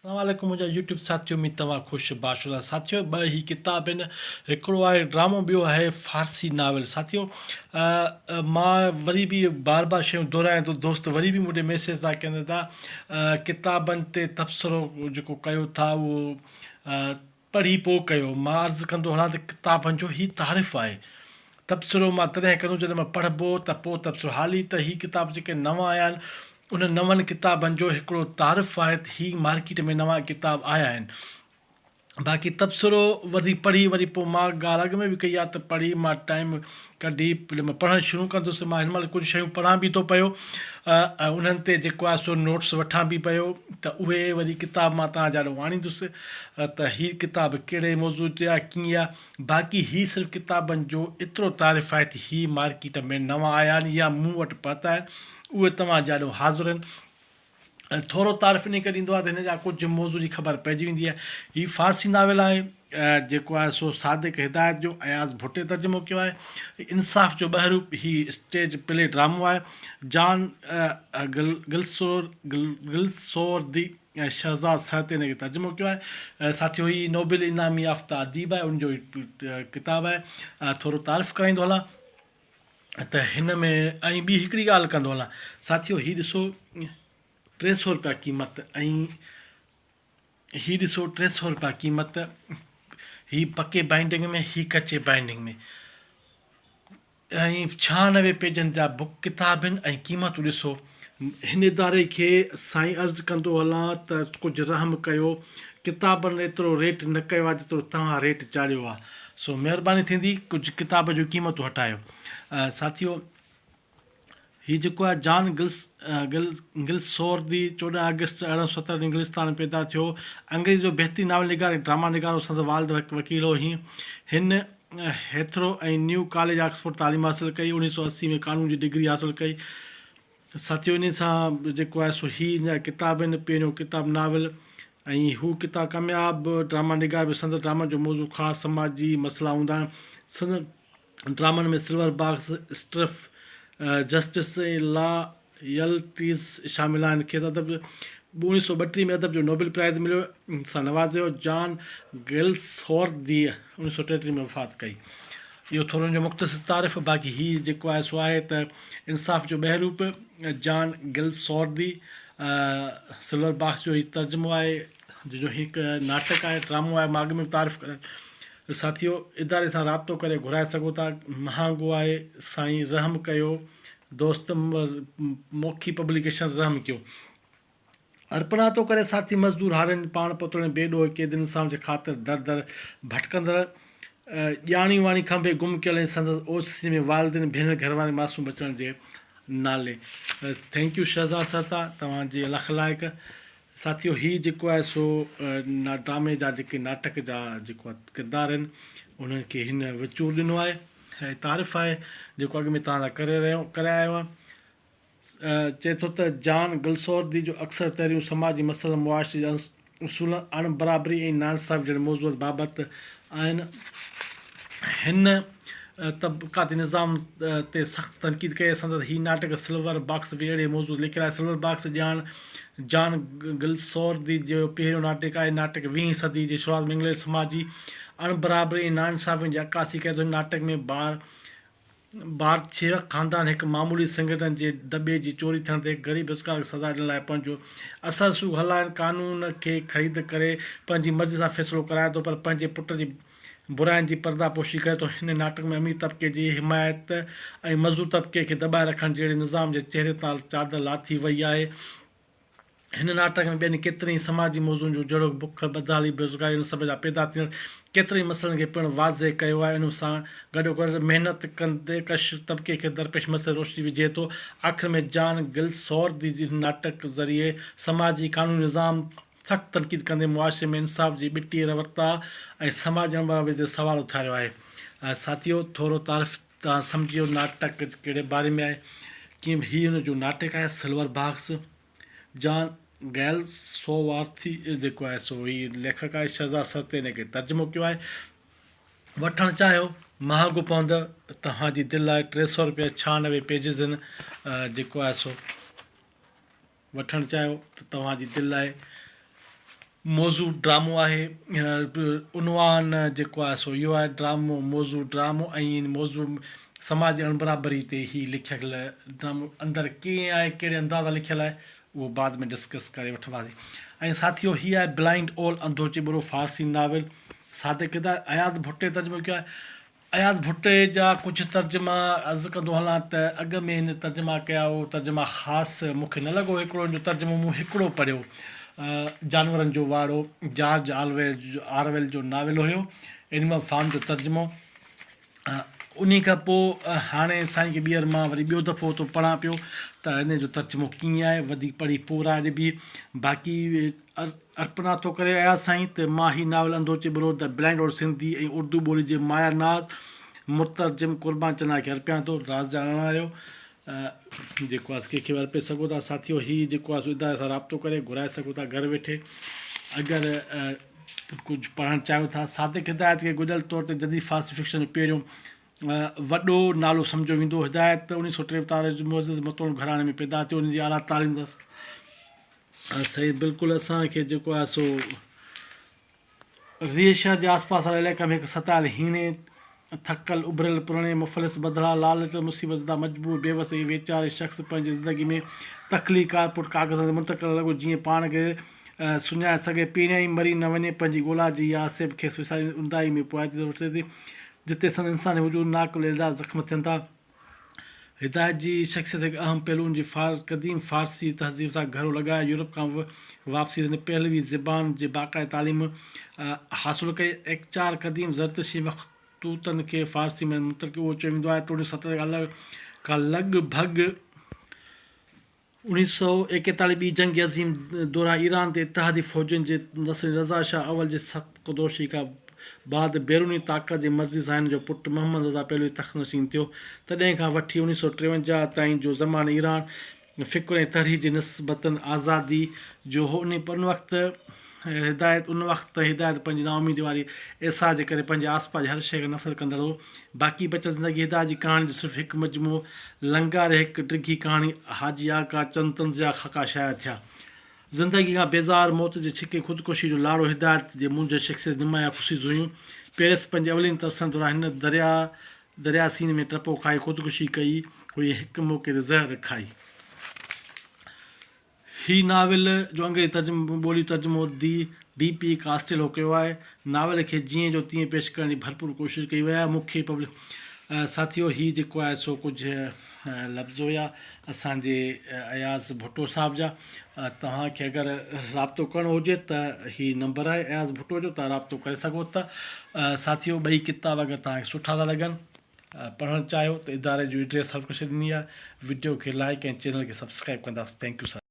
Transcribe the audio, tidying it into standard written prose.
السلام عليڪم منهنجا يوٽيوب ساٿيو اميد توهان خوش باش هوندا ساٿيو ٻه هي ڪتاب آهن هڪڙو آهي ڊرامو ٻيو آهي فارسي ناول ساٿيو مان وري به بار بار شيون دهرايان ٿو دوست وري به مون ڏي ميسيج ٿا ڪن ٿا ڪتابن تي تبصرو جيڪو ڪيو ٿا اهو پڙهي پوء ڪيو. مان عرض ڪندو هلان ته ڪتابن جو هي تعارف آهي. تبصرو مان تڏهن ڪندس جڏهن مان پڙهبو ته پوء تبصرو. حالي ته هي ڪتاب جيڪي نوان آيا آهن انهن نون ڪتابن جو هڪڙو تعارف آهي ته هي مارڪيٽ ۾ نوان ڪتاب آيا آهن. باقي تبصرو وري پڙهي وري پوء مان ڳالهه اڳ ۾ به ڪئي آهي ته پڙهي مان ٽائيم ڪڍي مان پڙهڻ شروع ڪندس. مان هن مهل ڪجهه شيون پڙهان به ٿو پيو ۽ انهن تي جيڪو آهي سو نوٽس وٺان به پيو ته اهي وري ڪتاب مان توهان جي آڏو آڻيندس ته هي ڪتاب ڪهڙي موضوع تي آهي ڪيئن آهي باقي هي صرف ڪتابن جو ايترو تعارف آهي ته هي مارڪيٽ ۾ نوان آيا آهن يا مون وٽ پهتا آهن اهي توهان جي آڏو حاضر آهن ۽ ٿورو تعارف انهي ڪري ڏيندو آهي ته هن جا ڪجهه موضوع جي خبر پئجي ويندي آهي. هي فارسي ناول آهي جيڪو آهي سو صادق هدايت جو اياز ڀٽي ترجمو ڪيو آهي. انصاف جو ٻهروپ هي اسٽيج پلي ڊرامو آهي. جان گلسور گلسوردي ۽ شهزاد سهتي هن کي ترجمو ڪيو آهي. ساٿيو هي نوبل انعام يافته اديب آهي ان جو ڪتاب آهي. ٿورو تعارف ڪرائيندو هلان. ته هن ۾ ۽ ٻي هڪڙي ڳالهه ڪندو هلان ساٿيو هي ڏسو 300 روپيا قيمت ۽ هي ڏسو 300 روپيا قيمت هي پڪي بائنڊنگ ۾ هي ڪچي بائنڊنگ ۾ ۽ 96 پيجن جا بڪ ڪتاب آهن ۽ قيمتون ڏسو هن اداري کي سائين عرض ڪندو هلان ته ڪجهه رحم ڪيو ڪتابن ايترو ريٽ نه ڪيو آهي جيترو توهان ريٽ چاڙهيو آهي سو مهرباني ٿيندي ڪجهه ڪتاب جون قيمتون هٽايو ساٿيو هي جيڪو آهي جان گلس گل گلسوردي 14 آگسٽ 1870 انگلستان ۾ پيدا ٿيو انگريزي جو بهترين ناول نگار ۽ ڊراما نگار هو سندس والد هڪ وڪيل هو هي هن هيٿرو ۽ نيو ڪاليج آڪسفورڊ تعليم حاصل ڪئي 1980 ۾ قانون جي ڊگري حاصل ڪئي ساٿيو انهي سان جيڪو آهي سو هي ان جا ڪتاب آهن پهريون ڪتاب ناول ۽ هو ڪتاب ڪامياب ڊراما نگار به سندس ڊرامن جو موضوع خاص سماجي مسئلا هوندا آهن سندس ڊرامن ۾ سلور باڪس اسٽرف جسٽس ۽ لا يلٽيز شامل آهن کيس ادب 1932 ۾ ادب جو نوبل پرائز مليو سان نوازيو جان گلسورديء 1933 ۾ وفات ڪئي اهو ٿورو ان جو مختصر تعارف باقي هي جيڪو آهي سو آهي ته انصاف جو ٻهروپ جان گلسوردي سلور باڪس جو هي ترجمو آهي جنهن جو هڪ ناٽڪ آهي ڊرامو آهي مان اڳ ۾ به تعارف ڪرايو ساٿيو اداري سان رابطو ڪري گهرائي سگهو ٿا مهانگو آهي سائين رحم ڪيو دوست موکي پبليڪيشن رحم ڪيو ارپنا ٿو ڪري ساٿي مزدور هارين پاڻ پتوڙين بي ڏوهه قيدين انصاف جي خاطر در در ڀٽڪندڙ ڄاڻي واڻي کنڀي گم ڪيل ۽ سندس اوچ سين ۾ والدين ڀينر گهر واري معصوم ٻچڙن جي نالي thank you Shahzad Sahita توهان جي لک لائق ساٿيو هي جيڪو آهي سو ڊرامي جا جيڪي ناٽڪ جا جيڪو ڪردار آهن انهن کي هن وچور ڏنو آهي ۽ تعارف آهي جيڪو اڳ ۾ توهان سان ڪري رهيو ڪري آيو آهيان چئي ٿو ته جان گلسوردي جو اڪثر تحريرون سماجي مسئلن، معاشري جي اصولن، اڻ برابري ۽ ناانصافي جهڙن موضوعن بابت آهن. هن طبقاتي نظام تي سخت تنقيد ڪئي آهي. سندس هي ناٽڪ سلور باڪس به اهڙي موضوع تي لکيل آهي. سلور باڪس جان جان گلسوردي جو پهريون ناٽڪ آهي. ناٽڪ ويهين صدي جي شروعات ۾ انگلينڊ سماجي اڻ برابري ۽ ناانصافين جي عڪاسي ڪري ٿو. هن ناٽڪ ۾ بار بارٿيرڪ خاندان هڪ معمولي سنگهٽن جي دٻي جي چوري ٿيڻ تي هڪ غريب بزڪار کي سزا ڏيڻ لاء پنهنجو اثر رسوخ هلائڻ، قانون کي خريد ڪري پنهنجي مرضي سان فيصلو ڪرائي ٿو پر پنهنجي پٽ جي براين جي پرده پوشي ڪري ٿو. هن ناٽڪ ۾ امير طبقي جي حمايت ۽ مزدور طبقي کي دٻائي رکڻ جهڙي نظام جي چهري تان چادر لاٿي وئي آهي. هن ناٽڪ ۾ ٻين ڪيترن ئي سماجي موضوعن جو جهڙوڪ بک، بدحالي، بيروزگاري ان سڀ جا پيدا ٿيندڙ ڪيترن ئي مسئلن کي پڻ واضح ڪيو آهي. ان سان گڏوگڏ محنت ڪش طبقي کي درپيش مسئلن تي روشني وجهي ٿو. آخر ۾ جان گلسوردي جي هن ناٽڪ ذريعي سماجي قانوني نظام سخت تنقيد ڪندي معاشري ۾ انصاف جي ٻٽي ورتاء ۽ سماجي اڻبرابري تي سوال اٿاريو آهي. ساٿيو ٿورو تعارف توهان سمجهي ويو ناٽڪ ڪهڙي باري ۾ آهي. ڪيئن هي هن جو ناٽڪ آهي سلور باڪس جان گيلسوارٿي جيڪو آهي سو هي ليکڪ آهي شهزاد سرتي هن کي ترجمو ڪيو آهي. وٺڻ چاهيو مهانگو پوندو توهان جي دل آهي 300 روپيا 96 پيجز آهن جيڪو آهي سو وٺڻ چاهيو ته توهان جي دل آهي. موضوع ڊرامو آهي عنوان جيڪو آهي سو اهو آهي ڊرامو موضوع ڊرامو ۽ موضوع سماجي اڻبرابري تي هي لکيل ڊرامو اندر ڪيئن آهي ڪهڙي انداز سان لکيل آهي اهو بعد ۾ ڊسڪس ڪري وٺنداسين ۽ ساٿيو هي آهي بلائنڊ اول انڌو چٻرو فارسي ناول صادق هدايت اياز ڀٽي ترجمو ڪيو آهي اياز ڀٽي جا ڪجهه ترجما عرض ڪندو هلان ته اڳ ۾ هن ترجما ڪيا اهو ترجما خاص مون کي نه لڳو هڪڙو هن جو ترجمو مون هڪڙو پڙهيو جانورن جو واڙو جارج آرويل جو ناول هيو اينيمل فارم جو ترجمو انهي کان پوء هاڻي سائين کي ٻيهر مان وري ٻيو دفعو ٿو پڙهان پيو ته هن جو ترجمو ڪيئن آهي وڌيڪ پڙهي پوء راء ڏبي باقي ارپنا ٿو ڪري اياز سائين ته مان هي ناول انڌو چٻرو The Blind Owl Sindhi ۽ Urdu ٻولي جي مايا ناز مترجم قربان چنا کي ارپيان ٿو. راز ڄاڻڻ آيو جيڪو آهي ڪنهن کي به ارپي سگهو ٿا ساٿيو هي جيڪو آهي سو اداري سان رابطو ڪري گهرائي سگهو ٿا گهر ويٺي اگر ڪجهه پڙهڻ چاهيو ٿا. صادق هدايت کي گڏيل طور تي جديد فارسي فڪشن جو پهريون وڏو نالو سمجهيو ويندو. هدايت 1943 جي معزز متون گهراڻي ۾ پيدا ٿيو. هن جي اعليٰ تعليم صحيح بلڪل اسان کي جيڪو آهي سو ريح شهر جي آس پاس واري علائقي ۾ هڪ ستايل هيڻي ٿڪل اڀريل پرڻي مفلس بدحال لالچ مصيبت زده مجبور بيوس ۽ ويچاري شخص پنهنجي زندگي ۾ تخليقار پٽ ڪاغذن تي منتقل ڪرڻ لڳو جيئن پاڻ کي سڃائي سگهي پهريائين مري نه وڃي پنهنجي ڳولا جي اها سيب کيس وساري اونداهي ۾ پوئتي وٺي ٿي جتي سندس انساني وجود ناقابل اعزاز زخم ٿين ٿا. هدايت جي شخصيت هڪ اهم پهلو ان جي قديم فارسي تهذيب سان گهرو لڳاء آهي. يورپ کان واپسي تي هن پهلوي زبان جي باقاعده تعليم حاصل ڪئي. ايڪچار قديم زرتشتي مخطوطن کي فارسي ۾ مترجم اهو چيو ويندو آهي ته 1970 کان لڳ ڀڳ 1941 ٻي جنگ عظيم دوران ايران تي اتحادي فوجن جي نصري رضا شاهه اول جي سخت قدوشي کان بعد بيروني طاقت جي مرضي سان هن جو پٽ محمد رضا پهلوي تخت نشين ٿيو تڏهن کان وٺي 1953 تائين جو زمانو ايران فڪر ۽ تحرير جي نسبتاً آزادي جو هو انهي ان وقت هدايت ان وقت تائين هدايت پنهنجي نااميدي واري احساس جي ڪري پنهنجي آس پاس جي هر شيء کان نفرت ڪندڙ هو. باقي بچيل زندگي هدايت جي ڪهاڻين جو صرف هڪ مجموعو لنگاري هڪ ڊگهي ڪهاڻي حاجي آقا چند طنزيه خاڪا شايع ٿيا. زندگي کان بيزار موت جي ڇڪي خودڪشي جو لاڙو هدايت جي مونجهه شخصيت جي نمايان خصوصيتون هيون. پيرس پنهنجي اولين ترسڻ دوران هن درياء درياء سين ۾ ٽپو کائي خودڪشي ڪئي هئي ۽ هڪ موقعي تي زهر کائي. هي ناول جو انگريزي ترجمو ٻولي ترجمو the D P Costello ڪيو آهي. ناول کي جيئن جو تيئن پيش ڪرڻ جي ڀرپور ڪوشش ڪئي وئي آهي. مون کي پبلڪ ساٿيو هي جيڪو آهي سو ڪجهه لفظ هيا اسان جي اياز ڀٽو صاحب جا توهان کي اگر رابطو ڪرڻو هجي ته هي نمبر آهي اياز ڀٽو جو توهان رابطو ڪري سگهو ٿا ساٿيو ٻئي ڪتاب اگر توهان کي سٺا ٿا لڳن پڙهڻ چاهيو ته اداري جو ايڊريس هر ڪشي ڏني آهي وڊيو کي لائڪ ۽ چينل کي سبسڪرائب ڪندا thank you.